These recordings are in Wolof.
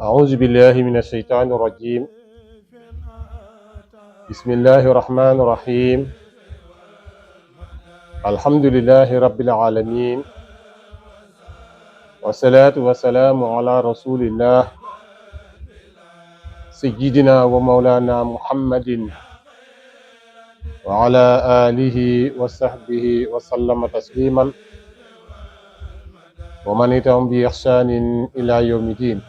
أعوذ بالله من الشيطان الرجيم. بسم الله الرحمن الرحيم. الحمد لله رب العالمين، والصلاة والسلام على رسول الله سيدنا ومولانا محمد وعلى آله وصحبه وسلم تسليما ومن تبعهم بإحسان إلى يوم الدين.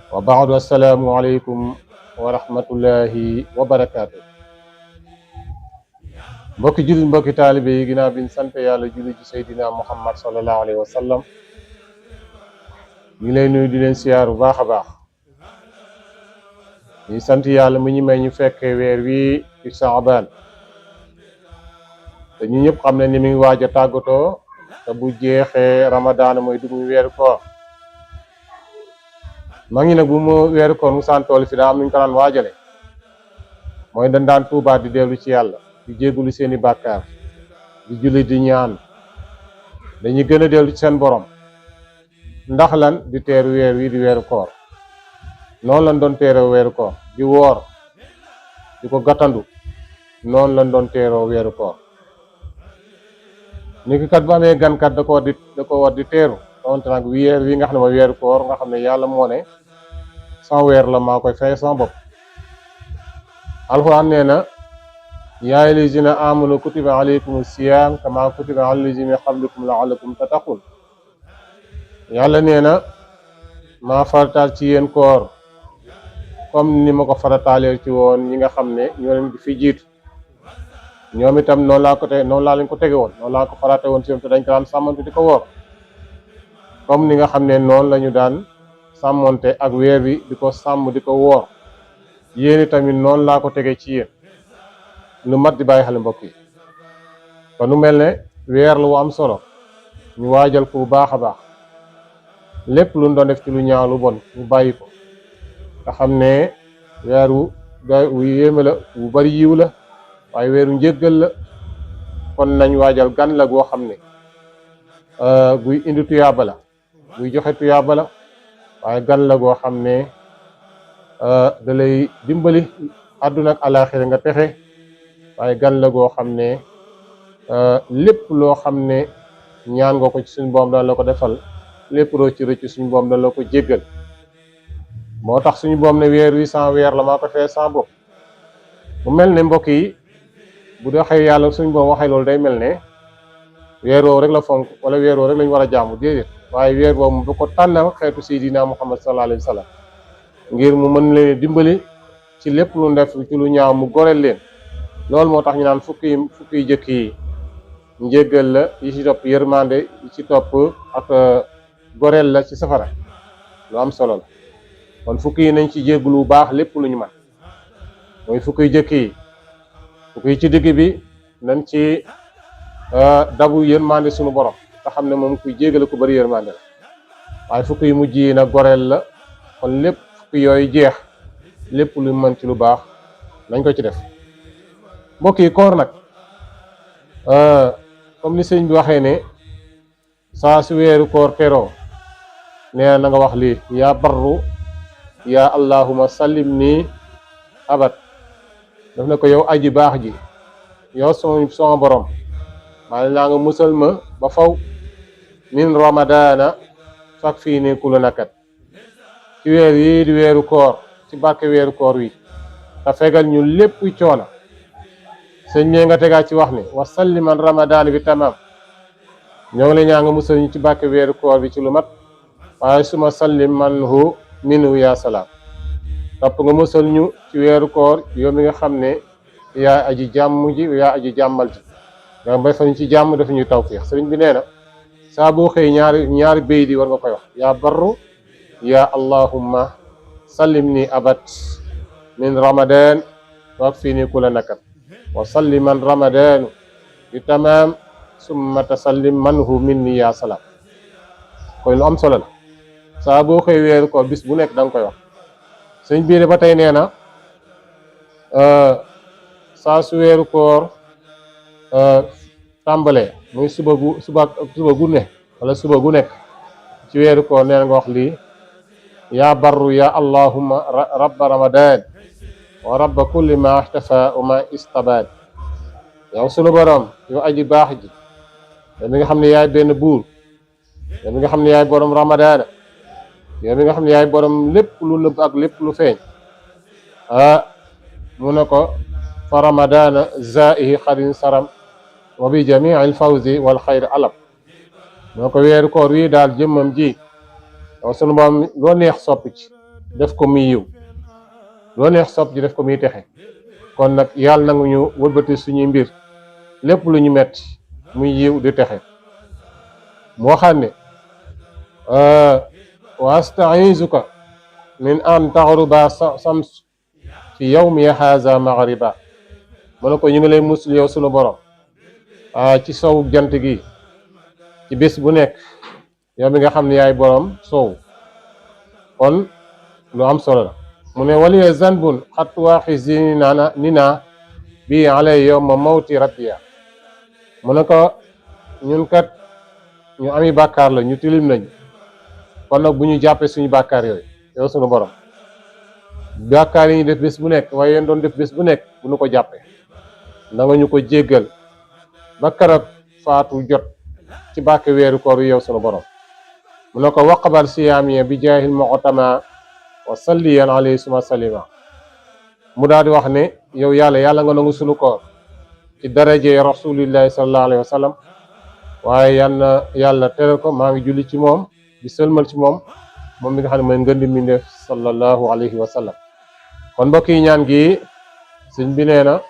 وبعد السلام عليكم ورحمة الله وبركاته. mbokki jullit mbokki taalibe yi, ginnaaw bi ñu sant yàlla julli ci Seydina Muhammad sallallahu alayhi wa sallam, ñu ngi lay nuyu di leen siyaar bu baax a baax. ñu sant yàlla mi ñu may ñu fekkee weer wi ci Saabaan, te ñu ñëpp xam ne ni mi ngi waaj a tàggatoo, te bu jeexee Ramadaan mooy dugg weeru koor. maa ngi nag bu mu weeru koor mu santool fi daa am nuñ ko daan waajale, mooy dañ daan tuubaat di dellu ci yàlla, di jéggulu seeni bàkkaar, di julli di ñaan, dañuy gën a dellu ci seen borom. ndax lan? di teeru weer wi di weeru koor. noonu lañ doon teeroo weeru koor, di woor, di ko gàttandu. noonu lañ doon teeroo weeru koor. niki kat bu amee gankat da ko war di teeru. donte nag weer wi nga xam ne mooy weeru koor, nga xam ne yàlla moo ne sama weer la, maa koy fay sama bopp. alxuraan nee na yaa ayyuhallazina aamanu kutiba alaykumu siyaam kama kutiba alal lazina min qablikum la'allakum tattaqun. yàlla nee na maa farataal ci yéen koor comme ni ma ko farataalee ci woon ñi nga xam ne ñoo leen fi jiitu. ñoom itam noonu laa leen ko tege woon, noonu laa ko farate woon ci ñoom, te dañ ko daan sàmmante di ko woor comme ni nga xam ne noonu la ñu daan sàmmonte ak weer wi di ko sàmm di ko woor. yéen tamit noonu laa ko tegee ci yéen. lu mat di bàyyi xel mbokk yi. kon nu mel ne weer la wu am solo, ñu waajal ko bu baax a baax. lépp lu doon def ci lu ñaaw lu bon ñu bàyyi ko, nga xam ne weer wu yéeme la, wu bari yiw la, waaye weeru njéggal la. kon nañ waajal gan la goo xam ne guy indi tuyaaba la, guy joxe tuyaaba la, waaye gan la goo xam ne da lay dimbali àdduna ak alaaxira nga texe. waaye gan la goo xam ne lépp loo xam ne ñaan nga ko ci suñu boom dana la ko defal, lépp loo ci rëcc suñu boom dana la ko jéggal. moo tax suñu boom ne weer wi sans weer la, maa ko fee sans bopp. mu mel ne mbokk yi, bu doxee yàlla suñu boom waxee loolu, day mel ne weer woowu rek la fonk, wala weer woowu rek lañu war a jaamu. déedéet, waaye weer woowu bu ko tànnal xeetu Seydina Muhammad sallallahu alayhi wa sallam, ngir mu mën leen dimbali ci lépp lu def ci lu ñaaw, mu goreel leen. loolu moo tax ñu naan fukki jëkk yi njéggal la, yi ci topp yërmande, yi ci topp ak goreel la ci safara. lu am solo la. kon fukki yi nañ ci jégglu bu baax lépp lu ñu man. mooy fukki jëkk yi. fukki yi ci digg bi nañ ci dabu yërmande suñu borom, nga xam ne moom kuy jéggale ku bari yërmande la. waaye fukki yi mujj yi nag goreel la. kon lépp fukki yooyu jeex, lépp lu mën ci lu baax nañ ko ci def. mbokk yi, koor nag comme ni sëñ bi waxee ne saa su weeru koor teroo, nee na nga wax lii: yaa barru yaa allahuma sallim nii abad. daf ne ko yow aji baax ji, yow sama borom, maa ne naa nga musal ma ba faw. min ramadana fak fii ne kula nakat. ci weer yii di weeru koor, ci barke weeru koor wi, te fegal ñu lépp coona. sëñ bi nga tegaat ci wax ne wa salliman ramadaan bi tamam. ñoo ngi la ñaa nga musal ñu ci barke weeru koor bi ci lu mat. waaye suma sallim manhu minhu yaa salaam. topp nga musal ñu ci weeru koor yow mi nga xam ne yaa aji jàmm ji, yaa aji jàmmal ji. nga bay fa ñu ci jàmm dafa ñuy tawfiix. sëriñ bi nee na saa boo xëy ñaari béy di war nga koy wax: yaa barru yaa allahumma sallim ni abad min ramadan waak fii ni kula nakat wa salliman ramadanu bi tamaam summa tasallim manhu minni yaa salaam. koy lu am solo la. saa boo xëy weeru koor bis bu nekk da nga koy wax. sëñ biir ba tey nee na saa su weeru koor tàmbalee, muy suba gu ne wala suba gu nekk ci weeru koor, nee na nga wax lii: yaa barru yaa allahumma rabba ramadan wa rabba kulli ma ihtafa wa ma istabaad. yow sunu borom yow aji baax ji, yow mi nga xam ne yaay benn buur, yow mi nga xam ne yaay borom ramadaana, yow mi nga xam ne yaay borom lépp lu nëbb ak lépp lu feeñ. mu ne ko fa ramadaana zaihi xarin saram wa bi jamii al fawzi wal xayri alab. mu ne ko weeru koor wii daal jëmmam ji yow sunu borom loo neex soppi ci def ko muy yiw, loo neex soppi ci def ko muy texe. kon nag yàlla nangu ñu wëlbati suñuy mbir lépp lu ñu metti muy yiw di texe. moo xam ne wa astaizuka min an taxruba sams fi yawmi haza maghriba. mu ne ko ñu ngi lay musul yow sunu borom ci sow jant gi ci bés bu nekk, yow mi nga xam ne yaay borom sow. kon lu am solo la. mu ne waliya zanbun xat waaxisi nina bi alay yowma mawti rabbiya. mu ne ko ñun kat ñu ami bàkkaar la, ñu tilim nañ. kon nag bu ñu jàppee suñu bàkkaar yooyu yow sunu borom, bàkkaar yi ñu def bés bu nekk waaye yéen doon def bés bu nekk bu ñu ko jàppee na nga ñu ko jéggal ba karab faatu jot ci bàkke weeru koor yi yow sunu borom. mu ne ko waqbal siyaamiya bi jaahil muqtama wa salliyan alayhi suma salima. mu daal di wax ne yow yàlla nga nangu sunu koor ci daraje rasulillahi sallallahu alayhi wa sallam, waaye yàlla teral ko, maa ngi julli ci moom di sëlmal ci moom mi nga xam ne mooy ngënd mi def sallallahu alayhi wa sallam. kon mbokk yi ñaan gi sëñ bi nee na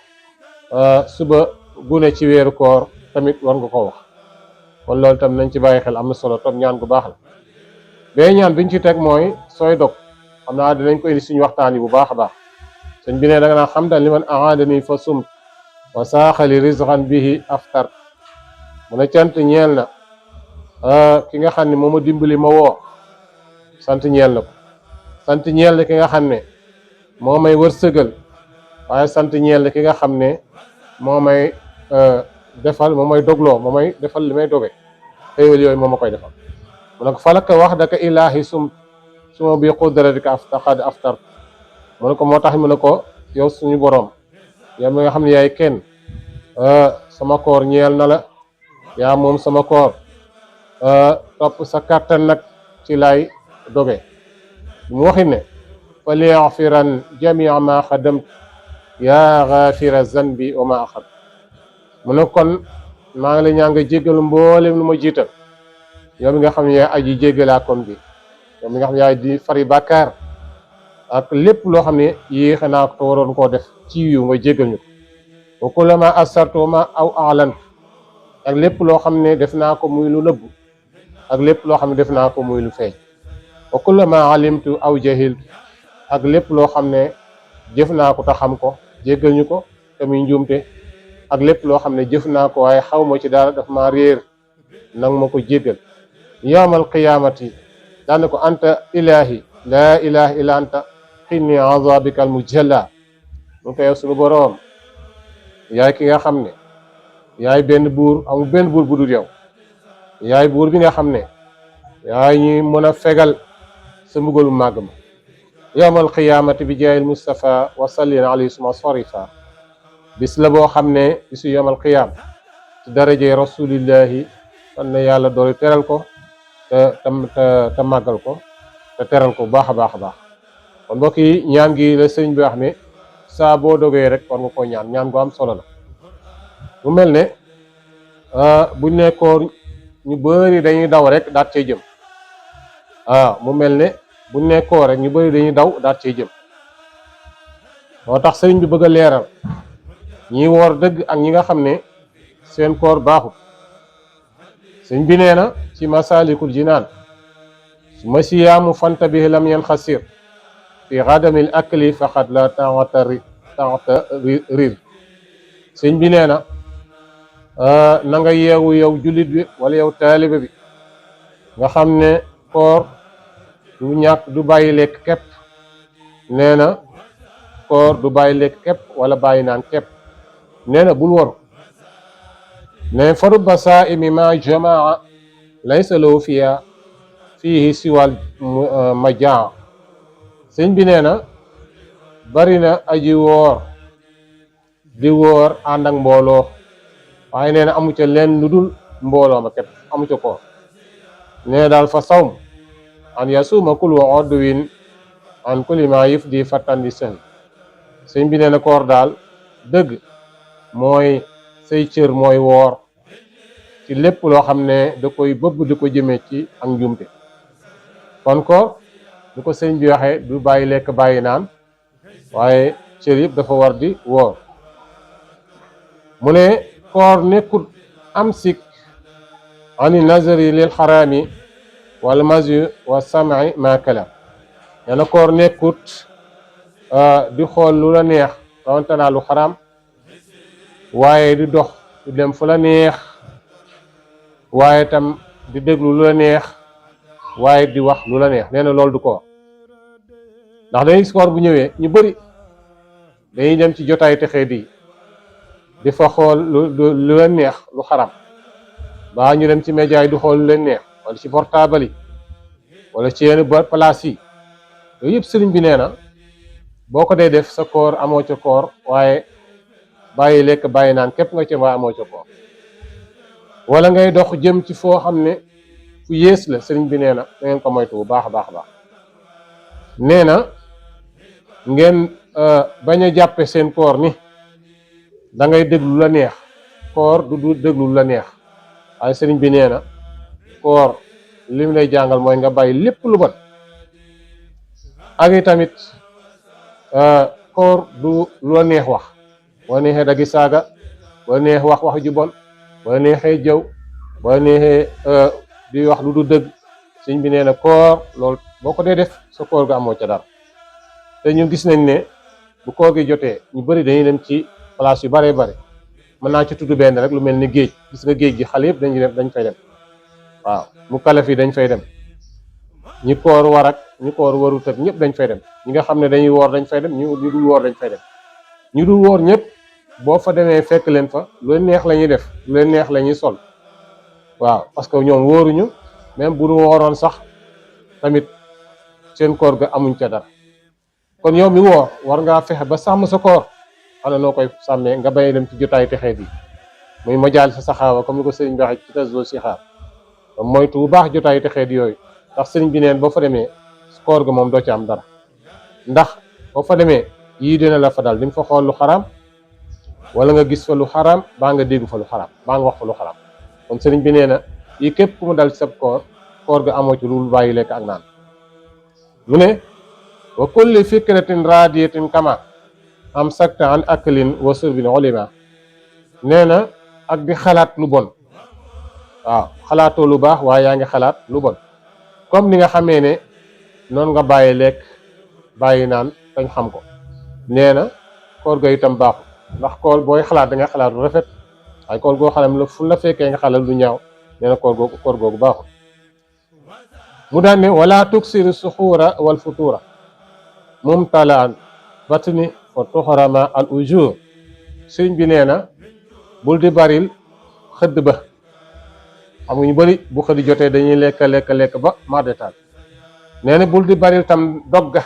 suba gune ci weeru koor tamit war nga ko wax. kon loolu tam nañ ci bàyyi xel, am na solo tom ñaan gu baax la. bee ñaan biñ ci teg mooy sooy dog, xam naa dinañ ko indi suñu waxtaan yi bu baax a baax. sëñ bi nee da nga naan xamdan liman aadani fa sumt wa saaxali rizqan bihi aftar. mu ne cant ñeel na ki nga xam ne moo ma dimbali ma woo, sant ñeel na ko. sant ñeel na ki nga xam ne moo may wërsëgal, waaye sant ñeel na ki nga xam ne moo may defal, moo may dogloo, moo may defal li may doge. xéewal yooyu moo ma koy defal. mu ne ko falaka wahdaka ilahi suma bi qudratika aftaqad aftar. mu ne ko moo tax mu ne ko yow suñu borom, yow mi nga xam ne yaay kenn, sama koor ñeel na la, yaa moom sama koor, topp sa kàttan nag ci lay doge. mu waxi ne fa liyaghfiran jamia ma xadamt yaa ghafira zanbi wa ma axad. mu ne kon maa ngi la ñaan nga jéggal mboolem lu ma jiital, yow mi nga xam ne yaay aji jéggalaa kon bi, yow mi nga xam ne yaay di fari bàkkaar ak lépp loo xam ne yéexe naa ko te waroon koo def ci yiw nga jéggal ñu ko. wa kullama asartu ma aw a'lan, ak lépp loo xam ne def naa ko muy lu nëbb, ak lépp loo xam ne def naa ko muy lu feeñ. wa kullama alimtu aw jahiltu, ak lépp loo xam ne jëf naa ko te xam ko jéggal ñu ko te muy njuumte, ak lépp loo xam ne jëf naa ko waaye xaw ma ci dara daf maa réer, nang ma ko jéggal. yawmal qiyaamati daane ko anta ilahi laa ilaha illa anta qini azabika al mujalla. mu ko yow suñu boroom yaay ki nga xam ne yaay benn buur, amul benn buur bu dul yow. yaay buur bi nga xam ne yaay ñuy mën a fegal sa mbugalu màgg ma. yawmal qiyaamati bi jaayil Mustafa wa sallin alayhi suma sarifa. bis la boo xam ne bisu yawmal qiyaam ci daraje rasulillahi, kon ne yàlla doole teral ko te màggal ko te teral ko bu baax a baax a baax. kon mbokk yi ñaan gi la sëriñ bi wax ne saa boo dogee rek war nga koo ñaan gu am solo la. mu mel ne buñ nekkoon ñu bëri dañuy daw rek daat cee jëm. mu mel ne buñ nekkoo rek ñu bëri dañuy daw daat cee jëm. moo tax sëriñ bi bëgg a leeral ñi woor dëgg ak ñi nga xam ne seen koor baaxut. sëriñ bi nee na ci masalikul jinaan suma siyaamu fanta bi lam yan xasir fi xadamil akli faqad la taxta rir. sëriñ bi nee na na nga yeewu yow jullit bi wala yow taalibe bi nga xam ne koor du ñàkk du bàyyi lekk képp. nee na koor du bàyyi lekk képp wala bàyyi naan képp. nee na bul waru. ne fa rubba saa'imi ma jamaa laysa lahu fiihi siwal majaa. sëñ bi nee na bari na aji woor di woor ànd ak mbooloo waaye nee na amu ca leen lu dul mbooloo ma képp amu ca koor nee daal fa sawm an yasuma kullu odwin an kulli ma yufdi fattan di sën sëñ bi nee na koor daal dëgg mooy say cër mooy woor ci lépp loo xam ne da koy bëgg di ko jëmee ci ak njumte kon koor du ko sëñ bi waxee du bàyyi lekk bàyyi naan waaye cër yëpp dafa war di woor mu ne koor nekkul am sik ani nazari lil xaraami wal mazi wa sam'i ma kalam nee na koor nekkut di xool lu la neex rawante naa lu xaraam waaye di dox di dem fu la neex waaye tam di déglu lu la neex waaye di wax lu la neex nee na loolu du koor ndax dañuy gis koor bu ñëwee ñu bëri dañuy dem ci jotaay texee di fa xool lu leen neex lu xaram baa ñu dem ci média yi di xool lu leen neex wala ci portable yi wala ci yenn place yi yooyu yëpp sëriñ bi nee na boo ko dee def sa koor amoo ca koor waaye bàyyi lekk bàyyi naan képp nga ca waaye amoo ca koor wala ngay dox jëm ci foo xam ne fu yées la sëriñ bi nee na da ngeen ko moytu bu baax a baax a baax nee na ngeen bañ a jàppe seen koor ni da ngay déglu la neex koor du déglu la neex waaye sëriñ bi nee na koor lim lay jàngal mooy nga bàyyi lépp lu bon ak i tamit koor du lu la neex wax boo neexee dagi saaga boo neex wax ju bon boo neexee jëw boo neexee di wax lu du dëgg sëriñ bi nee na koor loolu boo ko dee def sa koor ga amoo ca dara te ñu gis nañ ne bu koor gi jotee ñu bëri dañuy dem ci place yu bare bare mën naa ci tudd benn rek lu mel ni géej gis nga géej gi xale yëpp dañ fay dem waaw mu kalaf yi dañ fay dem ñi koor war ak ñi koor warut ak ñëpp dañ fay dem ñi nga xam ne dañuy woor dañ fay dem ñu dul woor dañ fay dem ñu dul woor ñëpp boo fa demee fekk leen fa lu leen neex la ñuy def lu leen neex la ñuy sol waaw parce que ñoom wóoruñu même bu ñu wooroon sax tamit seen koor ga amuñ ca dara kon yow mi woor war ngaa fexe ba sàmm sa koor xana noo koy sàmmee nga bay dem ci jotaay texeet yi muy majaal sa saxaawa comme ni ko sëriñ bi waxee ci tasdoo si xaar moytu bu baax jotaay texeet yooyu ndax sëriñ bi neen boo fa demee koor ga moom doo ci am dara ndax boo fa demee yii dina la fa dal di nga fa xool lu xaraam wala nga gis fa lu xaraam baa nga dégg fa lu xaraam baa nga wax fa lu xaraam kon sëriñ bi nee na yi képp ku mu dal ci sab koor ga amoo ci lu bàyyi lekk ak naan mu ne wa kulli fikratin radiyatin kama am sakta an aklin wa surbin ulima nee na ak di xalaat lu bon waaw xalaatoo lu baax waaye yaa ngi xalaat lu bon comme ni nga xamee ne noonu nga bàyyi lekk bàyyi naan dañ xam ko nee na koor ga itam baaxul ndax koor booy xalaat da nga xalaat lu rafet waaye koor goo xalam la fu la fekkee nga xalaat lu ñaaw nee na koor googu baaxul mu daan ne wala tuksiru suxuura wal futuura mumtalaan batni fa tuxarama al ujur sëriñ bi nee na bul di baril xëdd ba xam nga ñu bëri bu xëdd jotee dañuy lekk ba mardetal nee na bul di baril tam dogga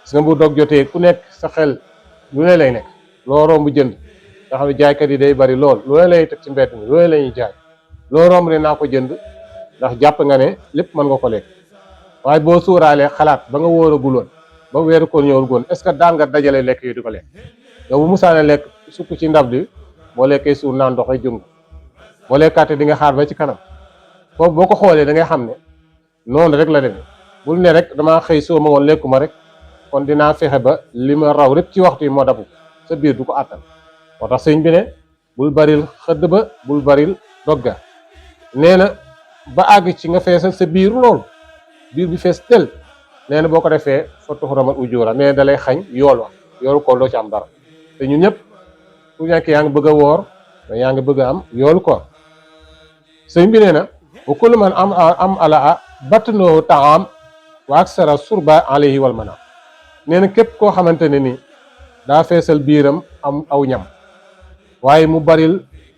gis nga bu dog jotee ku nekk sa xel lu ne lay nekk loo romb jënd nga xam ne jaaykat yi day bari lool lu ne lay teg ci mbedd mi lu ne la ñuy jaay loo romb ne naa ko jënd ndax jàpp nga ne lépp mën nga ko lekk waaye boo suuraalee xalaat ba nga wóoraguloon ba weeru ko ñëwul goon est-ce que daan nga dajale lekk yi di ko lekk yow bu musaane lekk sukk ci ndab li boo lekkee suur naan ndox ay jëm boo lekkaate di nga xaar ba ci kanam foofu boo ko xoolee da ngay xam ne noonu rek la demee bul ne rek damaa xëy soo ma woon lekkuma rek kon dinaa fexe ba li ma raw rek ci waxtu yi moo dabu sa biir du ko àttan moo tax sëñ bi ne bul baril xëdd ba bul baril dogga nee na ba àgg ci nga feesal sa biir loolu biir bi fees tel nee na boo ko defee fa tuxuramal ujura nee na da lay xañ yool wax yoolu koor doo ci am dara te ñun ñëpp ku nekk yaa ngi bëgg a woor mais yaa ngi bëgg a am yoolu koor sëñ bi nee na wa kullu man am ala batnoo taam wa aksara surba alayhi wal mana nee na képp koo xamante ne ni daa feesal biiram am aw ñam waaye mu baril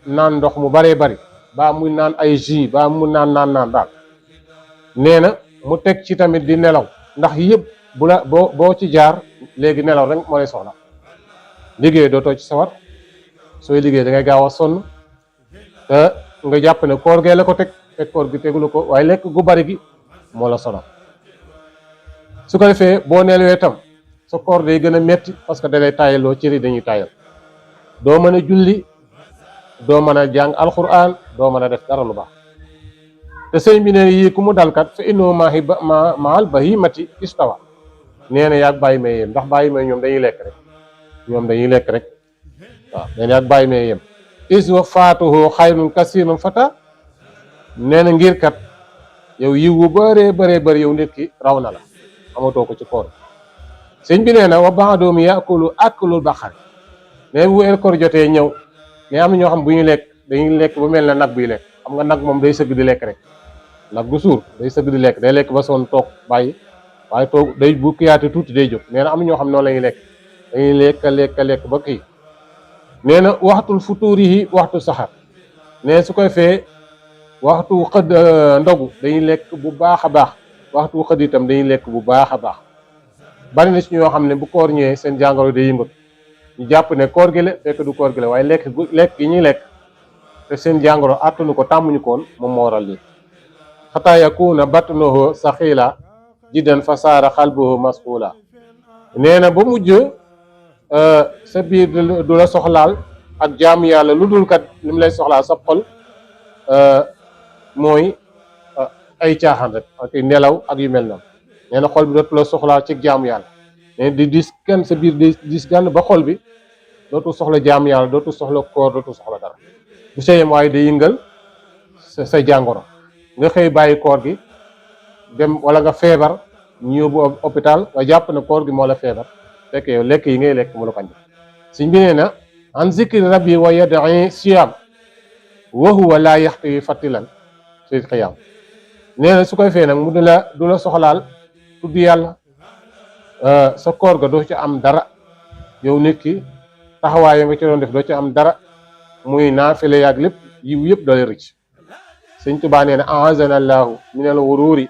naan ndox mu baree bari baa muy naan ay jus baa mu naan daal nee na mu teg ci tamit di nelaw ndax yëpp bu la boo ci jaar léegi nelaw rek moo lay soxla liggéey dootoo ci sawar sooy liggéey da ngay gaaw a sonn te nga jàpp ne koor gee la ko teg fekk koor gi tegulu ko waaye lekk gu bari gi moo la sonal su ko defee boo nelawee tam sa koor day gën a metti parce que da lay taayaloo cër yi dañuy taayal doo mën a julli doo mën a jàng alquran doo mën a def dara lu baax te sëñ bi nee yii ku mu dalkat fa innoo maal bahimati istawa nee na yaag bàyyi may yem ndax bàyyi may ñoom dañuy lekk rek waaw nee na yaag bàyyi may yem is wa faatuhu xayrun kasirun fata nee na ngir kat yow yiw wu bëree bëri yow nit ki raw na la amatoo ko ci koor sëñ bi nee na wa ba'duhum ya'kulu aklul baqar mais bu weer koor jotee ñëw mais am na ñoo xam bu ñu lekk dañuy lekk ba mel na nag buy lekk xam nga nag moom day sëgg di lekk rek nag bu suur day sëgg di lekk day lekk ba sonn toog bàyyi waaye toog day bu kiyaate tuuti day jóg nee na am na ñoo xam noonu la ñuy lekk dañuy lekk ba kii nee na waxtul futuurihi waxtu saxar nee su koy fee waxtu xëdd ndogu dañuy lekk bu baax a baax waxtu xëdd itam dañuy lekk bu baax a baax bari na ci ñoo xam ne bu koor ñëwee seen jàngoro day yëngatu ñu jàpp ne koor gi la fekk du koor gi la waaye lekk gi ñuy lekk te seen jàngoro àttanu ko tàmmuñu koon moom moo waral lii xataa yakuna batnuhu saxiila jiddan fa saara xalbuhu masquula nee na ba mujj sa biir du la soxlaal ak jaamu yàlla lu dul kat li mu lay soxlaal sa xol mooy ay caaxaan rek ak nelaw ak yu mel noonu nee na xol bi dootu la soxlaal ci jaamu yàlla nee di dis kenn sa biir di dis gànn ba xol bi dootu soxla jaamu yàlla dootu soxla koor dootu soxla dara bu seyem waaye day yëngal sa jàngoro nga xëy bàyyi koor gi dem wala nga feebar ñu yóbbu hôpital nga jàpp ne koor gi moo la feebar fekk yow lekk yi ngay lekk mu la ko andi suñ bi nee na an zikri rabbi wa yad'i siyam wa huwa laa yaxtawi fatilan fi xiyam nee na su koy fee nag mu du la soxlaal tudd yàlla sa koor ga doo ci am dara yow nit ki taxawaay nga ci doon def doo ci am dara muy naafile yaag lépp yiw yëpp doole rëcc sëñ Tuubaa nee na aazana allahu min al wururi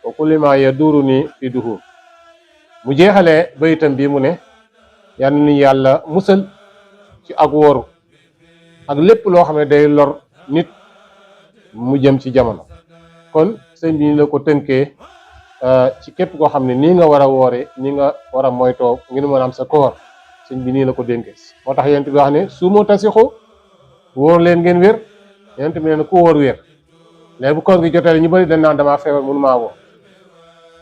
wa kulli ma yaduru ni fi duhur mu jeexalee bayitam bi mu ne yal na yàlla musal ci ak wóoru ak lépp loo xam ne day lor nit mu jëm ci jamono kon sëñ bi ni la ko tënkee ci képp koo xam ne nii nga war a woore nii nga war a moytoo ngir mën a am sa koor sëñ bi nii la ko dénkee moo tax yent bi wax ne su moo tasixu wóor leen ngeen wér yent bi nee na ku wóor wér léegi bu koor gi jotee ñu bëri dañ naan damaa feebar mënu maa wóor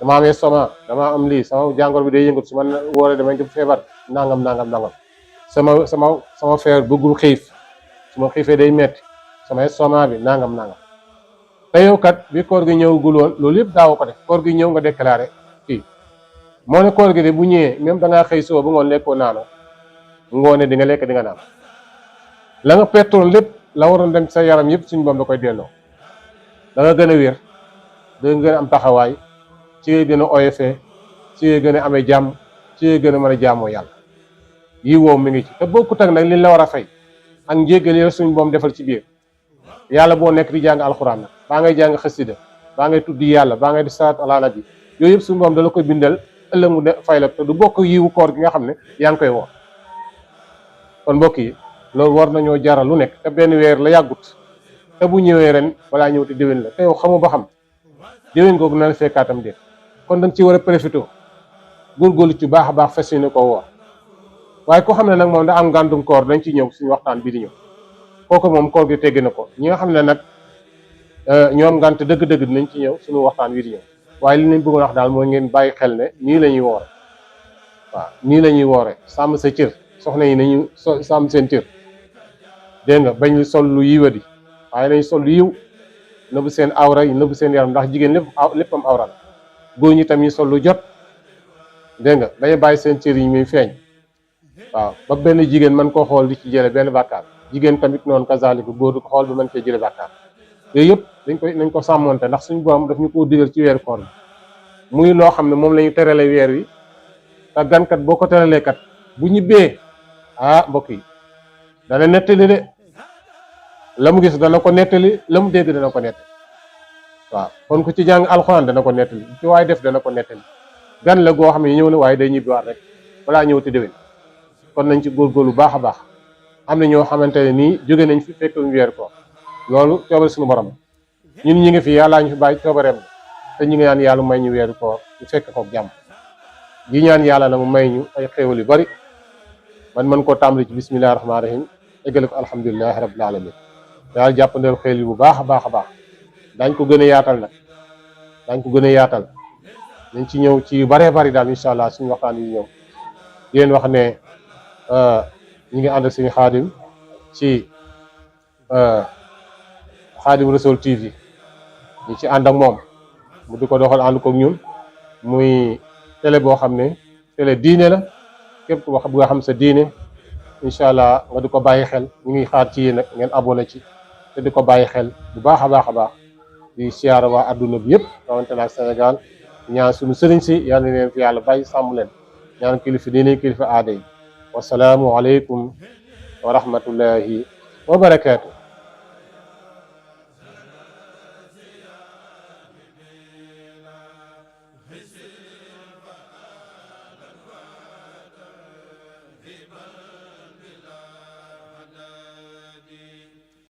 damaa amee soma damaa am lii sama jàngor bi day yëngut su ma wóoree damay jëm feebar nangam sama feebar bëggul xiif su ma xiifee day metti sama soma bi nangam te yow kat bi koor gi ñëwagul woon loolu yëpp daaw ko def koor gi ñëw nga déclaré kii moo ne koor gi de bu ñëwee même da ngaa xëy suba bu ngoon lekkoo naano ngoone di nga lekk di nga naan la nga pertoon lépp la waroon dem sa yaram yëpp suñu boom da koy delloo da nga gën a wér da nga gën a am taxawaay ci ngay gën a oyofee ci ngay gën a amee jàmm ci ngay gën a mën a jaamoo yàlla yi woow mi ngi ci te bokkut ak nag li la war a fay ak njéggal yi suñu boom defal ci biir yàlla boo nekk di jàng alxuraan nag baa ngay jàng xasida baa ngay tuddi yàlla baa ngay di salaatu ala nabi yooyu yëpp suñu boom da la koy bindal ëllëg mu fay la te du bokk yiwu koor gi nga xam ne yaa ngi koy woor kon mbokk yi loolu war nañoo jaral lu nekk te benn weer la yàggut te bu ñëwee ren balaa ñëw te déwén la te yow xamu ba xam déwén googu na la fekkaatam déet kon danga ci war a profité góorgóorlu ci baax a baax fas yéene ko woor waaye ko xam ne nag moom da am gàndum koor dañ ci ñëw suñu waxtaan bii di ñëw kooku moom koor gi teggi na ko ñi nga xam ne nag ñoom ngànt dëgg-dëgg dinañ ci ñëw suñu waxtaan bii di ñëw waaye li nañ bëggoon wax daal mooy ngeen bàyyi xel ne nii la ñuy woore waaw nii la ñuy woore sàmm sa cër soxna yi nañu sàmm seen cër dégg nga bañ sol lu yiwadi waaye nañ sol lu yiw nëbb seen awra yi nëbb seen yaram ndax jigéen léppam awra la góor ñi tam ñu sol lu jot dégg nga dañu bàyyi seen cër yi muy feeñ waaw ba benn jigéen mën koo xool di ci jële benn bàkkaar jigéen tamit noonu kazaliku góor du ko xool bi mën cee jële bàkkaar yooyu yëpp nañ ko sàmmonte ndax suñu borom daf ñu koo digal ci weeru koor bi muy loo xam ne moom la ñu terale weer wi te gankat boo ko teralee kat bu ñibbee mbokk yi dana nettali de la mu gis dana ko nettali la mu dégg dana ko nettali waaw kon ku ci jàng alxuraan dana ko nettali ci waaye def dana ko nettali gan la goo xam ne ñëw na waaye day ñibbiwaat rek balaa ñëw te déwén kon nañ ci góorgóorlu baax a baax am na ñoo xamante ne nii jóge nañ fi fekk ñu weer ko loolu coobare suñu borom ñun ñi ngi fi yàllaa ñu fi bàyyi coobareem te ñu ngi ñaan yàlla may ñu weeru koor ñu fekk ko jàmm gi ñaan yàlla na mu may ñu ay xéewal yu bari man mën koo tàmbali ci bismillahi rahmaani rahim eggale ko alhamdulilahi rabbil alamin daal jàppandeel xéel yi bu baax a baax a baax daañ ko gën a yaatal nag daañ ko gën a yaatal nañ ci ñëw ci yu baree bari daal incha allah suñu waxtaan yi ñëw di leen wax ne ñi ngi ànd ak suñu xaadim ci Xaadim Rasul TV ñu ci ànd ak moom mu di ko doxal ànd koog ñun muy télé boo xam ne télé diine la képp ku wax bu nga xam sa diine incha allah nga di ko bàyyi xel ñu ngi xaar ci yéen nag ngeen abonné ci te di ko bàyyi xel bu baax a baax a baax di siyaara waa adduna bi yëpp rawante na ak Sénégal ñaan suñu sëriñ si yal na leen fi yàlla bàyyi sàmm leen ñaan kilifa diine kilifa aada yi wasalaamu aleykum wa rahmatullahi wa barakaatu